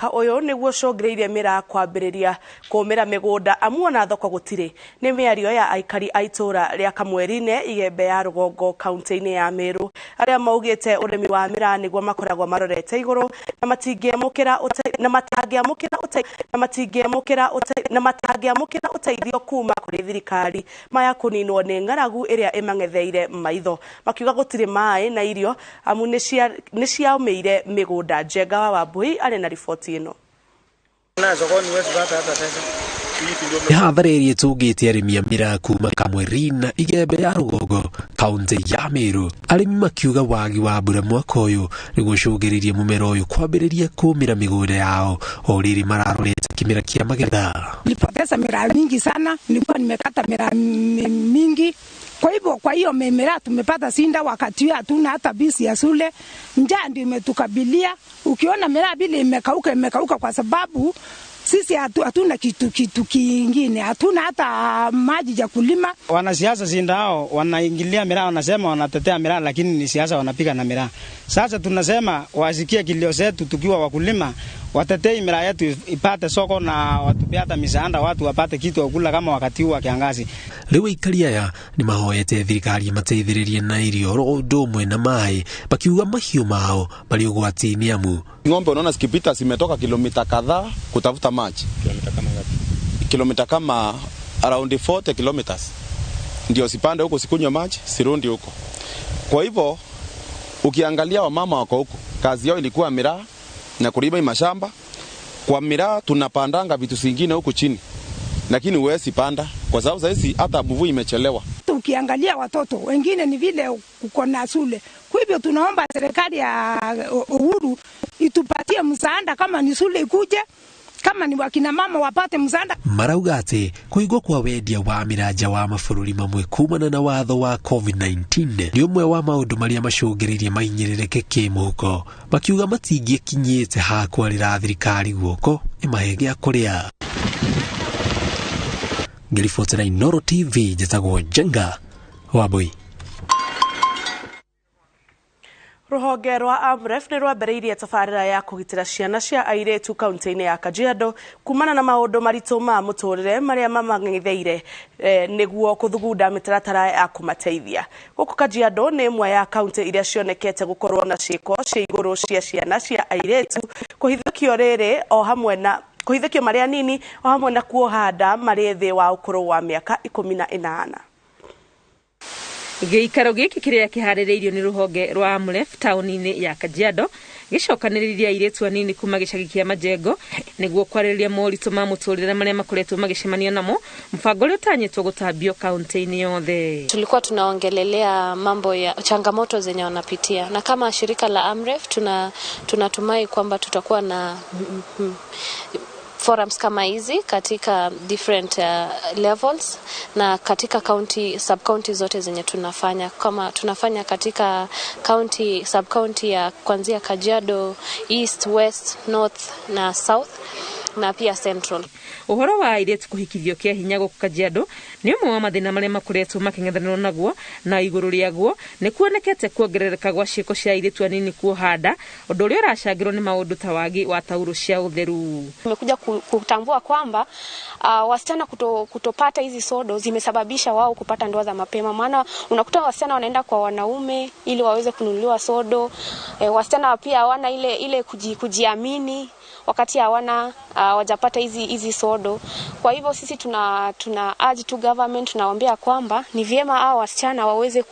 Mwaka ũyũ nĩguo ũcũngĩrĩirie mĩraa kwambĩrĩria kũmĩra mĩgũnda amu ona thoko gũtirĩ. Nĩ mĩario ya aikari a itũra rĩa Kamweri-inĩ Igembe ya Rũgongo kaunti-inĩ ya Meru arĩa maugĩte ũrĩmi wa mĩraa nĩguo makoragwo marorete igũrũ na matingĩamũkĩra na matangĩamũkĩra na matingĩamũkĩra na matangĩamũkĩra ũteithio kuma kũrĩ thirikari maya kũninwo nĩ ng'aragu ĩrĩa ĩmang'etheire maitho. Makiuga gũtirĩ maĩ na irio amu nĩ ciaumĩire mĩgũnda. Njenga wa Wambui arĩ na riboti ĩno. Nĩ hathara ĩrĩa ĩtũngĩte arĩmi a mĩraa kuma Kamweri na Igembe ya Rũgongo kaunti ya Meru. Arĩmi makiuga wagi wa mbura mwaka ũyũ nĩguo ũcũngĩrĩirie mũmera ũyũ kwambĩrĩria kũmĩra mĩgũnda yao o rĩrĩ mararorete kĩmera kĩa magetha. Nilipoteza miraa mingi sana, nilikuwa nimekata miraa mingi. Kwa hivyo kwa hiyo miraa tumepata sinda, wakati hatuna hata bisi ya shule. Njaa ndio imetukabilia. Ukiona miraa vile imekauka, imekauka kwa sababu sisi hatuna kitu kingine, hatuna hata maji ya kulima. Wanasiasa sinda hao wanaingilia miraa, wanasema wanatetea miraa, lakini ni siasa wanapiga na miraa. Sasa tunasema wasikie kilio zetu tukiwa wakulima, watetee miraa yetu ipate soko na watupe hata misaada, watu wapate kitu kula kama wakati wa kiangazi. Rĩu aikari aya nĩ mahoete thirikari ĩmateithĩrĩrie na irio oro ũndũ ũmwe na maĩ, makiuga mahiũ mao marĩ ũgwati-inĩ amu ng'ombe unaona zikipita zimetoka kilomita kadhaa kutafuta maji. Kilomita kama ngapi? Kilomita kama around 40 kilometers. Ndio sipande huko sikunywa maji, sirundi huko. Kwa hivyo ukiangalia wamama wako huko, kazi yao ilikuwa miraa na kulima mashamba. Kwa miraa tunapandanga vitu zingine huku chini, lakini huwezi panda kwa sababu sasa hata mvua imechelewa. Ukiangalia watoto wengine ni vile kuko na shule. Kwa hivyo tunaomba serikali ya Uhuru itupatie msaada, kama ni shule ikuje, kama ni wakina mama wapate msaada. Marauga atĩ kũhingwo kwa wendia wa miraa nja wa mabũrũri mamwe kumana na watho wa COVID-19 nĩ ũmwe wa maũndũ marĩa macũngĩrĩirie mahinyĩrĩrĩke kĩmũhuko, makiuga matingĩkinyĩte ha kwarĩra thirikari guoko ĩmahe gĩa kũrĩa. Ngĩribotera Inooro TV, njĩtagwo Njenga Wambui. Rũhonge rwa AMREF nĩ rwambĩrĩirie tabarĩra ya kũgitĩra ciana cia airĩtu kaunti-inĩ ya Kajiado kumana na maũndũ maritũ ma mũtũrĩre marĩa mamang'etheire nĩguo kũthugunda mĩtaratara ya kũmateithia. Gũkũ Kajiado nĩ ĩmwe ya kaunti iria cionekete gũkorwo na ciĩko cia igũrũ cia ciana cia airĩtu kũhithũkio rĩrĩ o hamwe na kũhithũkio marĩ anini o hamwe na kuoha nda marĩ thĩ wa ũkũrũ wa mĩaka 18. Gĩikaro gĩkĩ kĩrĩa kĩharĩrĩirio nĩ rũhonge rwa AMREF taũni-inĩ ya Kajiado gĩcokanĩrĩria airĩtu anini kuma gĩcagi kĩa Majengo nĩguo kwarĩrĩria moritũ ma mũtũrĩre marĩa makoretwo magĩcemania namo, mũbango ũrĩa ũtanyĩtwo gũtambio kaunti-inĩ yothe. Tulikuwa tunaongelelea mambo ya changamoto zenye wanapitia, na kama shirika la AMREF tunatumai kwamba tutakuwa na forums kama hizi katika different levels na katika county, sub county zote zenye tunafanya. Kama tunafanya katika county, sub county ya kuanzia Kajiado East, West, North na South na pia Central. Ũhoro wa airĩtu kũhikithio kĩa hinya gũkũ Kajiado nĩ ũmwe wa mathĩna marĩa makoretwo makĩng'ethanĩrwo naguo, na igũrũ rĩaguo nĩ kuonekete kuongerereka gwa ciĩko cia airĩtu anini kuoha nda, ũndũ ũrĩa ũracangĩrwo nĩ maũndũ ta wagi wa taurũ cia ũtheru. Tumekuja kutambua kwamba wasichana kutopata hizi sodo zimesababisha wao kupata ndoa za mapema. Maana unakuta wasichana wanaenda kwa wanaume ili waweze kununuliwa sodo. Wasichana pia hawana ile kujiamini wakati hawana wajapata hizi sodo. Kwa hivyo sisi tuna urge to government, tunawaambia kwamba ni vyema hao wasichana waweze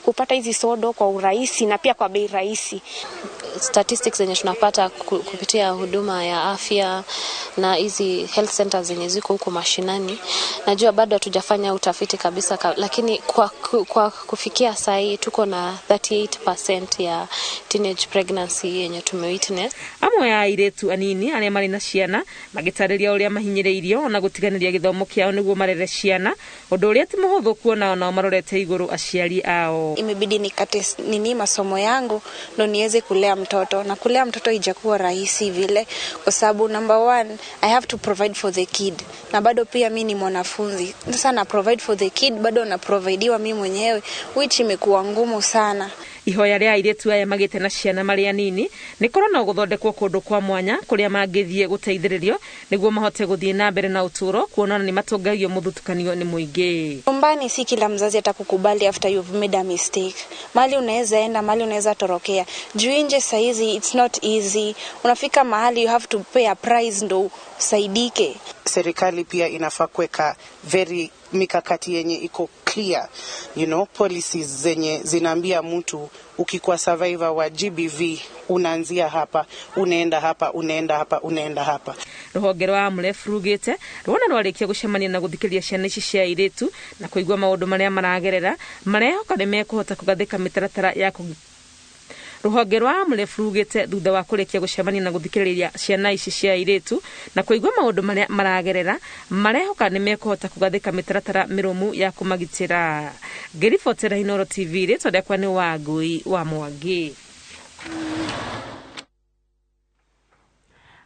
kupata hizi sodo kwa urahisi na pia kwa bei rahisi. Statistics zenye tunapata kupitia huduma ya afya na hizi health centers zenye ziko huko mashinani, najua bado hatujafanya utafiti kabisa, lakini kwa kufikia saa hii tuko na 38% ya teenage pregnancy yenye tumewitness. Amwe a airĩtu anini arĩa marĩ na ciana magĩtarĩria ũrĩa mahinyĩrĩirio na gũtiganĩria gĩthomo kĩao nĩguo marere ciana, ũndũ ũrĩa ti mũhũthũ kuona onao marorete igũrũ aciari ao. Imebidi nikate nini masomo yangu ndo niweze kulea mtoto, na kulea mtoto haijakuwa rahisi vile, kwa sababu number one, I have to provide for the kid, na bado pia mimi ni mwanafunzi. Sasa na provide for the kid, bado na provideiwa mimi mwenyewe, which imekuwa ngumu sana. Ihoya rĩa airĩtu aya magĩte na ciana marĩ anini nĩ korwo no gũthondekwo kũndũ kwa mwanya kũrĩa mangĩthiĩ gũteithĩrĩrio nĩguo mahote gũthiĩ na mbere na ũtũũro, kuona nĩ matũngagio mũthutũkanio nĩ mũingĩ. Nyumbani si kila mzazi atakukubali after you've made a mistake. Mahali unaweza enda, mahali unaweza torokea. Juu nje saizi it's not easy. Unafika mahali you have to pay a price ndo usaidike. Serikali pia inafaa kuweka very mikakati yenye iko clear, policies zenye zinaambia mtu ukikuwa survivor wa GBV unaanzia hapa, unaenda hapa, unaenda hapa, unaenda hapa. Ruhonge rwa Amref rugite rwona rwarikia gucemania na guthikiria ciana ici cia airitu na kuigua maundu maria maragerera, marehoka ni mekuhota kugathika mitaratara ya Ruhonge rwa Amref rugite thutha wa kurikia gucemania na guthikiriria ciana ici cia airitu na kuigua maundu maria maragerera, marehoka ni mekuhota kugathika mitaratara mirumu ya kumagitira. Ngiribotera Inooro TV, ritwa riakwa ni Wangui wa Mwangi.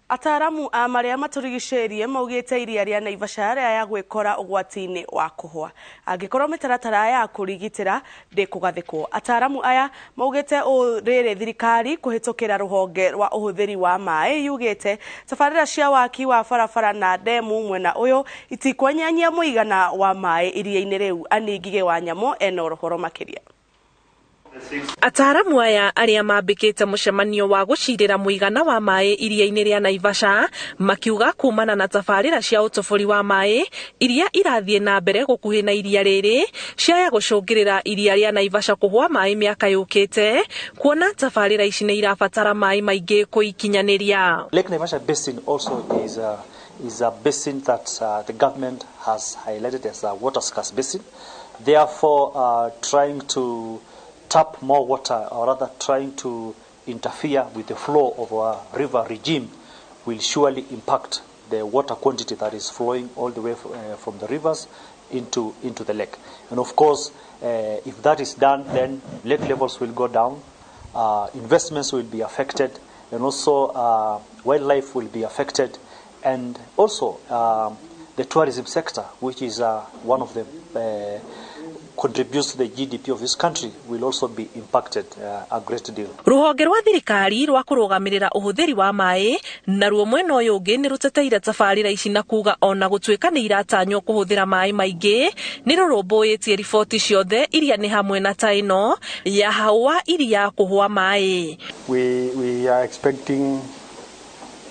Ataaramu a marĩa matũrigicĩirie maugĩte iria rĩa Naivasha rĩa ya gwĩkora ũgwati-inĩ wa kũhwa angĩkorwo mĩtaratara ya kũrigitĩra ndĩkũgathĩkwo. Ataaramu aya maugĩte ũũ rĩrĩ thirikari kũhĩtũkĩra rũhonge rwa ũhũthĩri wa maĩ yugĩte tabarĩra cia waki wa barabara na ndemu mwena ũyũ itikwenyanyia mũigana wa maĩ iria-inĩ rĩu. Anne Ngigĩ wa Nyamũ ena ũhoro makĩria. Ataaramu aya arĩa mambĩkĩte mũcemanio wa gũcirĩra mũigana wa maĩ iria-inĩ rĩa Naivasha makiuga kumana na tabarĩra cia ũtobori wa maĩ iria irathiĩ na mbere gũkuhĩ na iria rĩrĩ ciaya gũcũngĩrĩra iria rĩa Naivasha kũhwa maĩ mĩaka yũkĩte, kuona tabarĩra ici nĩ irabatara maĩ maingĩ kũikinyanĩria. Lake Naivasha Basin also is a basin that the government has highlighted as a water scarce basin. Therefore, trying to tap more water, or rather trying to interfere with the flow of our river regime, will surely impact the water quantity that is flowing all the way from the rivers into the lake. And of course, if that is done, then lake levels will go down, investments will be affected, and also wildlife will be affected, and also the tourism sector, which is one of the contributes to the GDP of this country, will also be impacted a great deal. Ruhonge rwa thirikari rwa kũrũgamĩrĩra ũhũthĩri wa maĩ naruo mwena ũyũ ũngĩ nĩ rũteteire tabarĩra ici na kuga ona gũtuĩka nĩ iratanywo kũhũthĩra maĩ maingĩ nĩ rũrũmbũĩtie riboti ciothe iria nĩ hamwe na ta ĩno ya hau wa iria kũhũa maĩ. We are expecting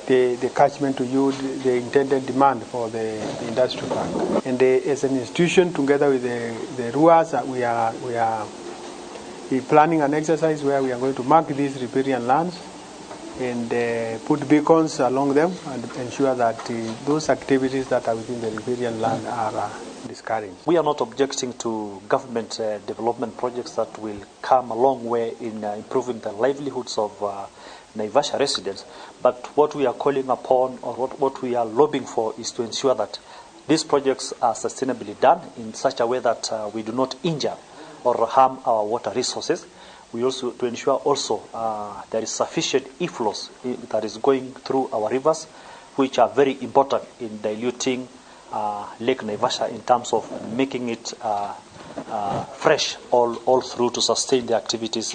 the catchment to yield the intended demand for the industrial park. And as an institution, together with the RUAs, we are planning an exercise where we are going to mark these riparian lands and put beacons along them and ensure that those activities that are within the riparian land are discouraged. We are not objecting to government development projects that will come a long way in improving the livelihoods of Naivasha residents, but what we are calling upon, or what we are lobbying for, is to ensure that these projects are sustainably done in such a way that we do not injure or harm our water resources. We also to ensure also there is sufficient inflows that is going through our rivers, which are very important in diluting Lake Naivasha in terms of making it fresh all through to sustain the activities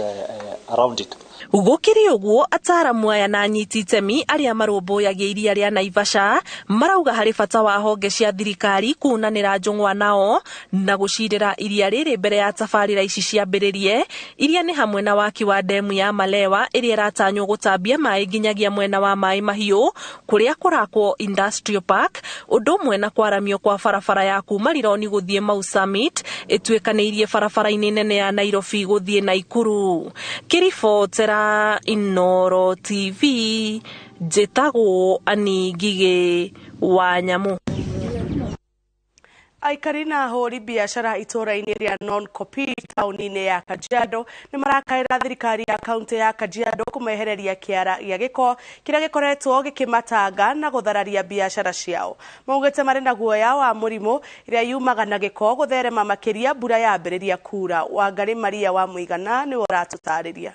around it. Gũkĩrĩ ũguo ataaramu aya na anyiti itemi arĩa marũmbũyagia iria rĩa Naivasha marauga harĩ bata wa honge cia thirikari kuunanĩra njũng'wa nao na gũcirĩra iria rĩrĩ mbere ya tabarĩra ici ciambĩrĩrie, iria nĩ hamwe na waki wa ndemu ya Malewa ĩrĩa ĩratanywo gũtambia maĩ nginyagia mwena wa maĩ mahiũ kũrĩa kũrakwo Industrial Park, ũndũ ũmwe na kwaramio kwa barabara ya kuma Rironi gũthiĩ Mau Summit ĩtuĩkanĩirie barabara-inĩ nene ya Nairobi gũthiĩ Naikuru. Kĩribotera Inooro TV, njĩtagwo Anne Ngigĩ wa Nyamũ. Aikari na ahũri biacara itũũra-inĩ rĩa Non-Copy taũni-inĩ ya Kajiado nĩ marakaĩra thirikari ya kaunti ya Kajiado kũmehereria kĩara gĩa gĩko kĩrĩa gĩkoretwo gĩkĩmatanga na gũthararia biacara ciao. Maugĩte marĩ na guoya wa mũrimũ ĩrĩa yumaga na gĩko gũtherema makĩria mbura yambĩrĩria kura. Wangarĩ Maria wa Mũigana nĩwe ũratũtarĩria.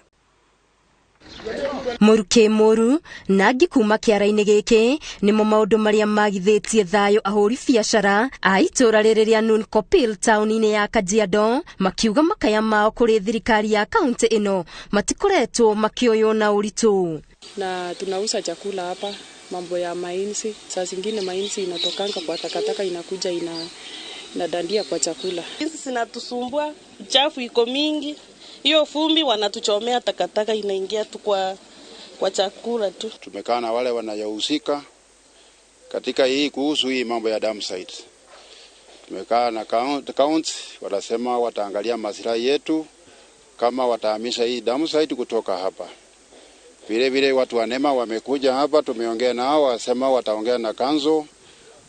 Mũrukĩ mũru na angĩ kuma kĩara-inĩ gĩkĩ nĩmo maũndũ marĩa magithĩtie thayũ ahũri biacara a itũũra rĩrĩ rĩa Noonkopir taũni-inĩ ya Kajiado makiuga makaya mao kũrĩ thirikari ya kaunti ĩno matikoretwo makĩoywo na ũritũ. Na tunauza chakula hapa, mambo ya mainzi, saa zingine mainzi inatokanga kwa takataka inakuja inadandia kwa chakula. Hizi zinatusumbua, uchafu iko mingi. Hiyo fumbi wanatuchomea takataka inaingia tu kwa chakula tu. Tumekaa na wale wanayohusika katika hii kuhusu hii mambo ya dam site. Tumekaa na county, wanasema wataangalia maslahi yetu kama watahamisha hii dam site kutoka hapa. Vile vile watu wa NEMA wamekuja hapa, tumeongea nao, wasema wataongea na kanzo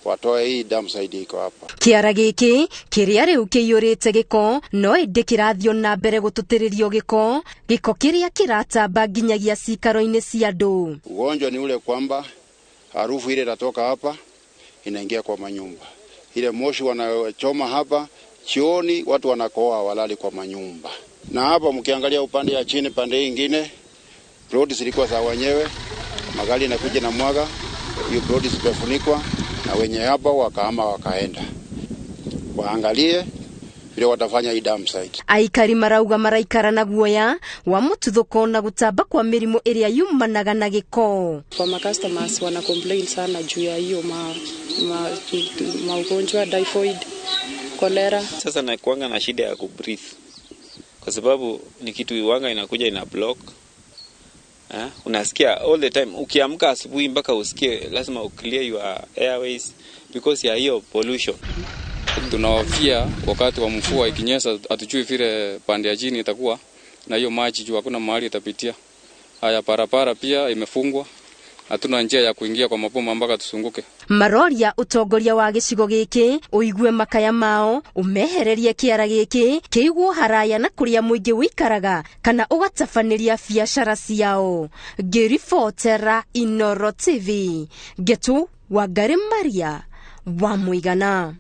watoe hii dam site iko hapa. Kĩara gĩkĩ kĩrĩa rĩu kĩiyũrĩte gĩko no ĩndĩ kĩrathiĩ na mbere gũtũtĩrĩrio gĩko gĩko kĩrĩa kĩratamba nginyagia cikaro-inĩ cia andũ. Ugonjwa ni ule kwamba harufu ile inatoka hapa inaingia kwa manyumba, ile moshi wanachoma hapa chioni, watu wanakoa walali kwa manyumba. Na hapa mkiangalia upande ya chini, pande nyingine ploti zilikuwa za wenyewe, magari yanakuja na mwaga hiyo ploti zimefunikwa na wenye hapa wakahama wakaenda. Waangalie vile watafanya hii dam site. Aikari marauga maraikara na guoya wa mututhũko na gũtamba kwa mĩrimũ ĩrĩa yumanaga na gĩko. Kwa ma customers wana complain sana juu ya hiyo maugonjwa typhoid, cholera. Sasa nakuanga na shida ya kubreathe kwa sababu ni kitu wanga inakuja ina block. Unasikia all the time ukiamka asubuhi mpaka usikie lazima uclear your airways because ya hiyo pollution. Tunahofia wakati wa mvua ikinyesha, hatujui vile pande ya chini itakuwa na hiyo maji juu hakuna mahali itapitia. Haya, barabara pia imefungwa, hatuna njia ya kuingia kwa maboma mpaka tusunguke. Maroria utongoria wa gĩcigo gĩkĩ ũigue makaya mao ũmehererie kĩara gĩkĩ kĩigwo haraya na kũrĩa mũingĩ wĩikaraga kana ũgatabanĩria biacara ciao. Ngĩribotera Inooro TV Ngetu Wangari Maria wa Mũigana.